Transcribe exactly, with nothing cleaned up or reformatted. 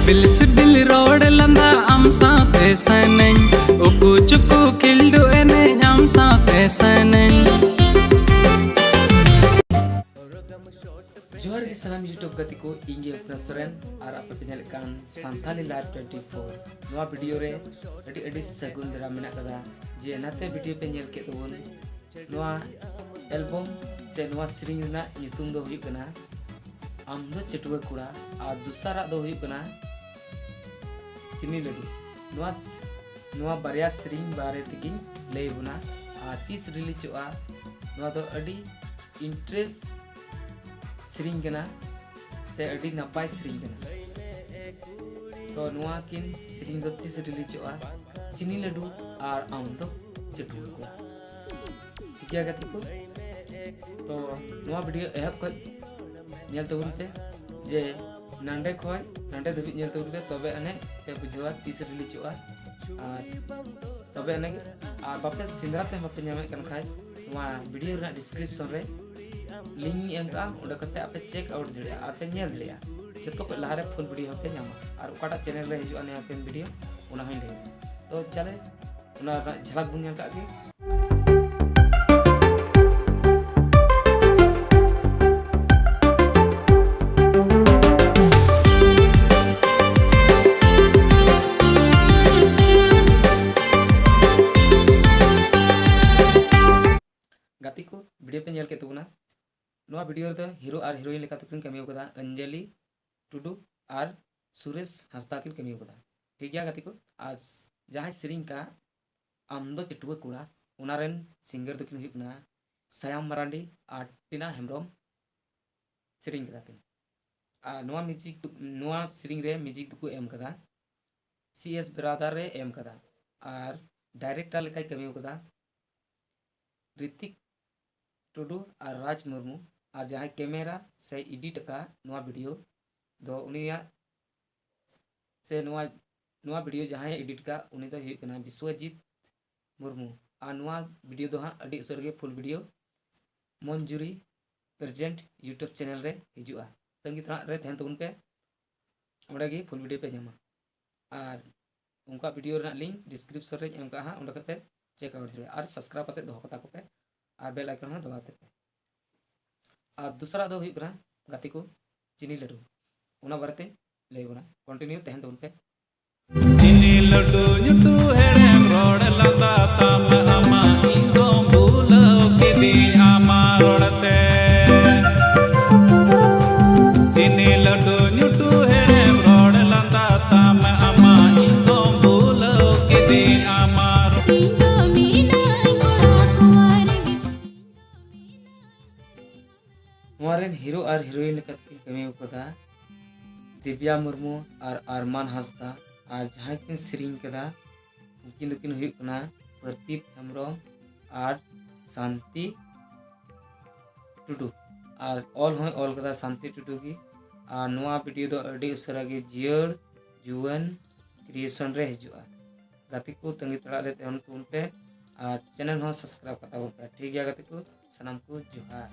Bill ᱥᱤᱵᱤᱞ ᱨᱚᱲ ᱞᱟᱸᱫᱟ ᱟᱢ ᱥᱟᱶᱛᱮ ᱥᱟᱱᱟᱧ, ᱩᱠᱩ ᱪᱩᱠᱩ ᱠᱷᱤᱞᱰᱩ ᱮᱱᱮᱡ ᱟᱢ ᱥᱟᱶᱛᱮ ᱥᱟᱱᱟᱧ᱾ ᱡᱚᱦᱟᱨ ᱜᱮ ᱥᱟᱱᱟᱢ YouTube ᱜᱟᱛᱮ ᱠᱚ, ᱤᱧ ᱜᱮ ᱩᱯᱱᱟ ᱥᱚᱨᱮᱱ ᱟᱨ ᱟᱯᱮ ᱯᱮ ᱧᱮᱞᱮᱫ ᱠᱟᱱ ᱥᱟᱱᱛᱟᱞᱤ ᱞᱟᱭᱤᱵᱷ ᱴᱩᱭᱮᱱᱴᱤ ᱯᱷᱳᱨ᱾ ᱱᱚᱣᱟ ᱵᱷᱤᱰᱤᱭᱳ ᱨᱮ ᱟᱹᱰᱤ ᱟᱹᱰᱤ ᱥᱟᱹᱜᱩᱱ ᱫᱟᱨᱟᱢ ᱢᱮᱱᱟᱜ ᱠᱟᱫᱟ ᱡᱮ ᱱᱟᱛᱮ ᱵᱷᱤᱰᱤᱭᱳ ᱯᱮ ᱧᱮᱞ ᱠᱮᱫ ᱛᱟᱵᱚᱱ᱾ ᱱᱚᱣᱟ ᱮᱞᱵᱚᱢ ᱥᱮ ᱱᱚᱣᱟ ᱥᱮᱨᱮᱧ ᱨᱮᱱᱟᱜ ᱧᱩᱛᱩᱢ ᱫᱚ ᱦᱩᱭᱩᱜ ᱠᱟᱱᱟ ᱟᱢ ᱫᱚ ᱪᱟᱹᱴᱩᱣᱟᱹ ᱠᱚᱲᱟ, ᱟᱨ ᱫᱚᱥᱟᱨᱟᱜ ᱫᱚ ᱦᱩᱭᱩᱜ ᱠᱟᱱᱟ ᱪᱤᱱᱤ ᱞᱟᱹᱰᱩ᱾ ᱱᱚᱣᱟ ᱥ-, ᱱᱚᱣᱟ ᱵᱟᱨᱭᱟ ᱥᱮᱨᱮᱧ ᱵᱟᱨᱮ ᱛᱮᱜᱮᱧ ᱞᱟᱹᱭ ᱟᱵᱚᱱᱟ ᱟᱨ ᱛᱤᱥ ᱨᱤᱞᱤᱡᱚᱜᱼᱟ᱾ ᱱᱚᱣᱟ ᱫᱚ ᱟᱹᱰᱤ ᱤᱱᱴᱟᱨᱮᱥᱴ ᱥᱮᱨᱮᱧ ᱠᱟᱱᱟ ᱥᱮ ᱟᱹᱰᱤ ᱱᱟᱯᱟᱭ ᱥᱮᱨᱮᱧ ᱠᱟᱱᱟ᱾ ᱛᱚ ᱱᱚᱣᱟ ᱠᱤᱱ ᱥᱮᱨᱮᱧ ᱫᱚ ᱛᱤᱥ ᱨᱤᱞᱤᱡᱚᱜᱼᱟ? ᱪᱤᱱᱤ ᱞᱟᱹᱰᱩ ᱟᱨ ᱟᱢ ᱫᱚ ᱪᱟᱹᱴᱩᱣᱟᱹ ᱠᱚᱲᱟ᱾ ᱴᱷᱤᱠ ᱜᱮᱭᱟ ᱜᱟᱛᱮ ᱠᱚ, ᱛᱚ ᱱᱚᱣᱟ ᱵᱷᱤᱰᱤᱭᱳ ᱮᱦᱚᱵ ᱠᱷᱚᱱ ᱧᱮᱞ ᱛᱟᱵᱚᱱ ᱯᱮ, ᱡᱮ ᱱᱟᱸᱰᱮ ᱠᱷᱚᱱ ᱱᱟᱸᱰᱮ ᱫᱷᱟᱹᱵᱤᱡ ᱧᱮᱞ ᱛᱟᱵᱚᱱ ᱯᱮ, ᱛᱚᱵᱮ ᱟᱹᱱᱤᱡ ᱯᱮ ᱵᱩᱡᱷᱟᱹᱣᱟ ᱛᱤᱥ ᱨᱤᱞᱤᱡᱚᱜᱼᱟ᱾ ᱟᱨ ᱛᱚᱵᱮ ᱟᱹᱱᱤᱡ ᱜᱮ, ᱟᱨ ᱵᱟᱯᱮ ᱥᱮᱸᱫᱽᱨᱟ ᱛᱮ ᱵᱟᱯᱮ ᱧᱟᱢᱮᱫ ᱠᱟᱱ ᱠᱷᱟᱡ, ᱱᱚᱣᱟ ᱵᱷᱤᱰᱤᱭᱳ ᱨᱮᱱᱟᱜ ᱰᱤᱥᱠᱨᱤᱯᱥᱚᱱ ᱨᱮ ᱞᱤᱝᱠ ᱤᱧ ᱮᱢ ᱠᱟᱜᱼᱟ, ᱚᱸᱰᱮ ᱠᱟᱛᱮ ᱟᱯᱮ ᱪᱮᱠ ᱟᱣᱩᱴ ᱫᱟᱲᱮᱭᱟᱜᱼᱟ ᱟᱨ ᱯᱮ ᱧᱮᱞ ᱫᱟᱲᱮᱭᱟᱜᱼᱟ᱾ ᱡᱚᱛᱚ ᱠᱷᱚᱱ ᱞᱟᱦᱟᱨᱮ ᱯᱷᱩᱞ ᱵᱷᱤᱰᱤᱭᱳ ᱦᱚᱸᱯᱮ ᱧᱟᱢᱟ, ᱟᱨ ᱚᱠᱟᱴᱟᱜ ᱪᱮᱱᱮᱞ ᱨᱮ ᱦᱤᱡᱩᱜᱼᱟ ᱱᱤᱭᱟᱹ ᱠᱤᱱ ᱵᱷᱤᱰᱤᱭᱳ, ᱚᱱᱟ ᱦᱚᱸᱧ ᱞᱟᱹᱭᱟ᱾ ᱛᱚ ᱪᱟᱞᱮ, ᱚᱱᱟ ᱨᱮᱱᱟᱜ ᱡᱷᱟᱞᱟᱠ ᱵᱚᱱ ᱧᱮᱞ ᱠᱟᱜ ᱜᱮ᱾ ᱜᱟᱛᱮ ᱠᱚ, ᱵᱷᱤᱰᱤᱭᱳ ᱯᱮ ᱧᱮᱞ ᱠᱮᱫ ᱛᱟᱵᱚᱱᱟ᱾ ᱱᱚᱣᱟ ᱵᱷᱤᱰᱤᱭᱳ ᱨᱮᱫᱚ ᱦᱤᱨᱳ ᱟᱨ ᱦᱤᱨᱳᱭᱤᱱ ᱞᱮᱠᱟ ᱛᱮᱠᱤᱱ ᱠᱟᱹᱢᱤ ᱠᱟᱫᱟ ᱚᱧᱡᱚᱞᱤ ᱴᱩᱰᱩ ᱟᱨ ᱥᱩᱨᱮᱥ ᱦᱟᱸᱥᱫᱟ ᱠᱤᱱ ᱠᱟᱹᱢᱤ ᱠᱟᱫᱟ᱾ ᱴᱷᱤᱠ ᱜᱮᱭᱟ ᱜᱟᱛᱮ ᱠᱚ, ᱟᱨ ᱡᱟᱦᱟᱸᱭ ᱥᱮᱨᱮᱧ ᱠᱟᱜ ᱟᱢ ᱫᱚ ᱪᱟᱹᱴᱩᱣᱟᱹ ᱠᱚᱲᱟ, ᱚᱱᱟ ᱨᱮᱱ ᱥᱤᱝᱜᱟᱨ ᱫᱚᱠᱤᱱ ᱦᱩᱭᱩᱜ ᱠᱟᱱᱟ ᱥᱟᱭᱟᱢ ᱢᱟᱨᱟᱱᱰᱤ ᱟᱨ ᱴᱤᱱᱟ ᱦᱮᱢᱵᱨᱚᱢ᱾ ᱥᱮᱨᱮᱧ ᱠᱟᱫᱟ ᱠᱤᱱ᱾ ᱟᱨ ᱱᱚᱣᱟ ᱢᱤᱣᱡᱤᱠ ᱫᱚ, ᱱᱚᱣᱟ ᱥᱮᱨᱮᱧ ᱨᱮ ᱢᱤᱣᱡᱤᱠ ᱫᱚᱠᱚ ᱮᱢ ᱠᱟᱫᱟ ᱥᱤ ᱮᱥ ᱵᱨᱟᱫᱟᱨ ᱮ ᱮᱢ ᱠᱟᱫᱟ, ᱟᱨ ᱰᱟᱭᱨᱮᱠᱴᱟᱨ ᱞᱮᱠᱟᱭ ᱠᱟᱹᱢᱤ ᱠᱟᱫᱟ ᱨᱤᱛᱤᱠ ᱴᱩᱰᱩ ᱟᱨ ᱨᱟᱡᱽ ᱢᱩᱨᱢᱩ᱾ ᱟᱨ ᱡᱟᱦᱟᱸᱭ ᱠᱮᱢᱮᱨᱟ ᱥᱮ ᱮᱰᱤᱴ ᱟᱠᱟᱫ ᱱᱚᱣᱟ ᱵᱷᱤᱰᱤᱭᱳ ᱫᱚ, ᱩᱱᱤᱭᱟᱜ ᱥᱮ ᱱᱚᱣᱟ, ᱱᱚᱣᱟ ᱵᱷᱤᱰᱤᱭᱳ ᱡᱟᱦᱟᱸᱭ ᱮᱰᱤᱴ ᱟᱠᱟᱫ, ᱩᱱᱤ ᱫᱚᱭ ᱦᱩᱭᱩᱜ ᱠᱟᱱᱟ ᱵᱤᱥᱣᱚᱡᱤᱛ ᱢᱩᱨᱢᱩ᱾ ᱟᱨ ᱱᱚᱣᱟ ᱵᱷᱤᱰᱤᱭᱳ ᱫᱚ ᱦᱟᱸᱜ ᱟᱹᱰᱤ ᱩᱥᱟᱹᱨᱟ ᱜᱮ ᱯᱷᱩᱞ ᱵᱷᱤᱰᱤᱭᱳ ᱢᱚᱧᱡᱩᱨᱤ ᱯᱨᱮᱡᱮᱱᱴ YouTube ᱪᱮᱱᱮᱞ ᱨᱮ ᱦᱤᱡᱩᱜᱼᱟ᱾ ᱛᱟᱺᱜᱤ ᱛᱟᱲᱟᱜ ᱨᱮ ᱛᱟᱦᱮᱱ ᱛᱟᱵᱚᱱ ᱯᱮ᱾ ᱚᱸᱰᱮ ᱜᱮ ᱯᱷᱩᱞ ᱵᱷᱤᱰᱤᱭᱳ ᱯᱮ ᱧᱟᱢᱟ᱾ ᱟᱨ ᱩᱱᱠᱩᱣᱟᱜ ᱵᱷᱤᱰᱤᱭᱳ ᱨᱮᱱᱟᱜ ᱞᱤᱝᱠ ᱰᱤᱥᱠᱨᱤᱯᱥᱚᱱ ᱨᱮᱧ ᱮᱢ ᱠᱟᱜᱼᱟ ᱦᱟᱸᱜ, ᱚᱸᱰᱮ ᱠᱷᱚᱱ ᱯᱮ ᱪᱮᱠ ᱟᱣᱩᱴ ᱫᱟᱲᱮᱭᱟᱜᱼᱟ᱾ ᱟᱨ ᱥᱟᱵᱥᱠᱨᱟᱭᱤᱵ ᱠᱟᱛᱮ ᱫᱚᱦᱚ ᱠᱟᱛᱟ ᱠᱚᱯᱮ, ᱟᱨ ᱵᱮᱞ ᱟᱭᱠᱚᱱ ᱦᱚᱸ ᱫᱟᱵᱟᱣ ᱛᱟᱯᱮ᱾ ᱟᱨ ᱫᱚᱥᱟᱨᱟᱜ ᱫᱚ ᱦᱩᱭᱩᱜ ᱠᱟᱱᱟ ᱜᱟᱛᱮ ᱠᱚ ᱪᱤᱱᱤ ᱞᱟᱹᱰᱩ, ᱚᱱᱟ ᱵᱟᱨᱮᱛᱮ ᱞᱟᱹᱭ ᱵᱚᱱᱟ᱾ ᱠᱚᱱᱴᱤᱱᱤᱭᱩ ᱛᱟᱦᱮᱱ ᱛᱟᱵᱚᱱ ᱯᱮ᱾ ᱪᱤᱱᱤ ᱞᱟᱹᱰᱩ ᱧᱩᱴᱩ ᱦᱮᱲᱮᱢ ᱨᱚᱲ ᱞᱟᱸᱫᱟ ᱛᱟᱢ ᱟᱢᱟᱜ, ᱤᱧ ᱫᱚ ᱵᱩᱞᱟᱹᱣ ᱠᱤᱫᱤᱧ ᱟᱢᱟᱜ ᱨᱚᱲ ᱛᱮ᱾ ᱪᱤᱱᱤ ᱞᱟᱹᱰᱩ ᱧᱩᱴᱩ ᱦᱮᱲᱮᱢ ᱨᱚᱲ ᱞᱟᱸᱫᱟ ᱛᱟᱢ ᱟᱢᱟᱜ, ᱤᱧ ᱫᱚ ᱵᱩᱞᱟᱹᱣ ᱠᱤᱫᱤᱧ ᱟᱢᱟᱜ᱾ ᱤᱧ ᱫᱚ ᱢᱤᱱᱟᱹᱧ ᱠᱚᱲᱟ ᱠᱚᱣᱟᱨ ᱜᱮ᱾ ᱱᱚᱣᱟ ᱨᱮᱱ ᱦᱤᱨᱳ ᱟᱨ ᱦᱤᱨᱳᱭᱤᱱ ᱞᱮᱠᱟᱛᱮ ᱠᱤᱱ ᱠᱟᱹᱢᱤ ᱟᱠᱟᱫᱟ ᱫᱤᱵᱽᱭᱟ ᱢᱩᱨᱢᱩ ᱟᱨ ᱟᱨᱢᱟᱱ ᱦᱟᱸᱥᱫᱟ, ᱟᱨ ᱡᱟᱦᱟᱸᱭ ᱠᱤᱱ ᱥᱮᱨᱮᱧ ᱠᱟᱫᱟ ᱩᱱᱠᱤᱱ ᱫᱚᱠᱤᱱ ᱦᱩᱭᱩᱜ ᱠᱟᱱᱟ ᱯᱨᱚᱫᱤᱯ ᱦᱮᱢᱵᱨᱚᱢ ᱟᱨ ᱥᱟᱱᱛᱤ ᱴᱩᱰᱩ, ᱟᱨ ᱚᱞ ᱦᱚᱸᱭ ᱚᱞ ᱠᱟᱫᱟ ᱥᱟᱱᱛᱤ ᱴᱩᱰᱩ ᱜᱮ᱾ ᱟᱨ ᱱᱚᱣᱟ ᱵᱷᱤᱰᱤᱭᱳ ᱫᱚ ᱟᱹᱰᱤ ᱩᱥᱟᱹᱨᱟ ᱜᱮ ᱡᱤᱭᱟᱹᱲ ᱡᱩᱣᱟᱹᱱ ᱠᱨᱤᱭᱮᱥᱚᱱ ᱨᱮ ᱦᱤᱡᱩᱜᱼᱟ᱾ ᱜᱟᱛᱮ ᱠᱚ, ᱛᱟᱺᱜᱤ ᱛᱟᱲᱟᱜ ᱨᱮ ᱛᱟᱦᱮᱱ ᱛᱟᱵᱚᱱ ᱯᱮ ᱟᱨ ᱪᱮᱱᱮᱞ ᱦᱚᱸ ᱥᱟᱵᱥᱠᱨᱟᱭᱤᱵ ᱠᱟᱛᱟ ᱵᱚᱱ ᱯᱮ᱾ ᱴᱷᱤᱠ ᱜᱮᱭᱟ ᱜᱟᱛᱮ ᱠᱚ, ᱥᱟᱱᱟᱢ ᱠᱚ ᱡᱚᱦᱟᱨ᱾